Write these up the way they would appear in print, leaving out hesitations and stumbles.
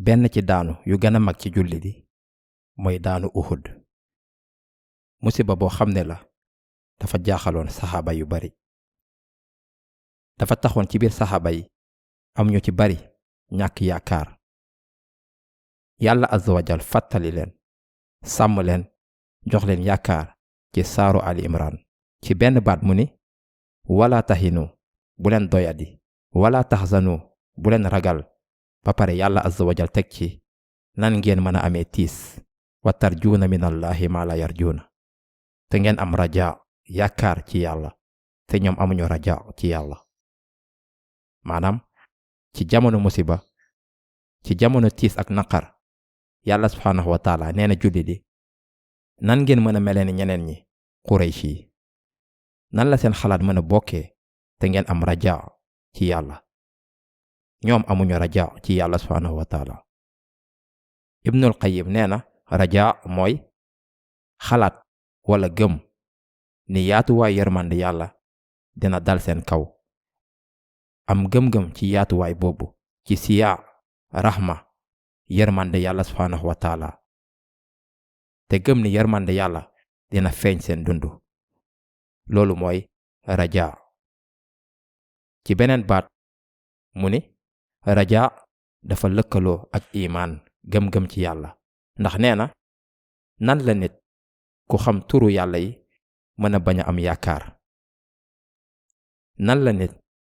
benn ci daanu yu gën a mag ci julli di mooy daanu Uhud, musiba boo xam ne la dafa jaaxaloon saxaaba yu bari. dafa taxoon ci biir saxaaba yi am ñu ci bari ñàkk yaakaar. yàlla azza wa jal fàttali leen, sàmm leen, jox leen yaakaar ci saaru Ali Imran ci benn baat mu ni wala tahinu, bu leen doyadi, wala tahzanu, bu leen ragal. ba pare yàlla azza wa jal teg ci nan ngeen mën a amee tiis wa tarjuuna min allahi ma la yarjuuna, te ngeen am raja, yaakaar ci yàlla te ñoom amuñu raja ci yàlla. maanaam ci jamono musiba, ci jamono tiis ak naqar, yàlla subhaanahu wa taala nee na julli di nan ngeen mën a mele ni ñeneen ñi Quraysh yi, nan la seen xalaat mën a bokkee te ngeen am raja ci yàlla. ñoom amuñu raja ci yàlla subhaanahu wa taala. Ibnul Qayyim nee na raja mooy xalaat wala gëm ni yaatuwaay yërmande yàlla dina dal seen kaw. am gëm-gëm ci yaatuwaay boobu ci siyaa rahma yërmande yàlla subhaanahu wa taala, te gëm ni yërmande yàlla dina feeñ seen dundu. loolu mooy raja. ci beneen baat mu ni raja dafa lëkkaloo ak imaan, gëm-gëm ci yàlla, ndax nee na nan la nit ku xam turu yàlla yi mën a bañ a am yaakaar. nan la nit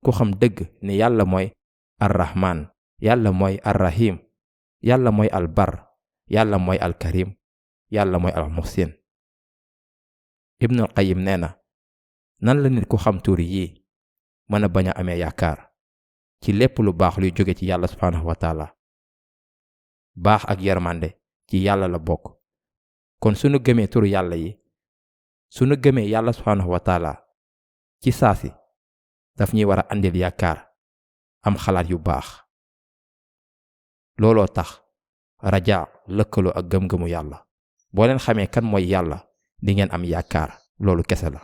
ku xam dëgg ni yàlla mooy ar-rahman, yàlla mooy ar-rahim, yàlla mooy al-bar, yàlla mooy al-karim, yàlla mooy al-muhsin. Ibnul Qayyim nee na nan la nit ku xam turi yii mën a bañ a amee yaakaar ci lépp lu baax luy jóge ci yàlla subhaanahu wa taala. baax ak yërmande ci yàlla la bokk. kon sunu gëmee turu yàlla yi, sunu gëmee yàlla subhaanahu wa taala, ci saasi daf ñuy war a andil yaakaar, am xalaat yu baax. looloo tax raja lëkkaloo ak gëm-gëmu yàlla. boo leen xamee kan mooy yàlla di ngeen am yaakaar, loolu kese la.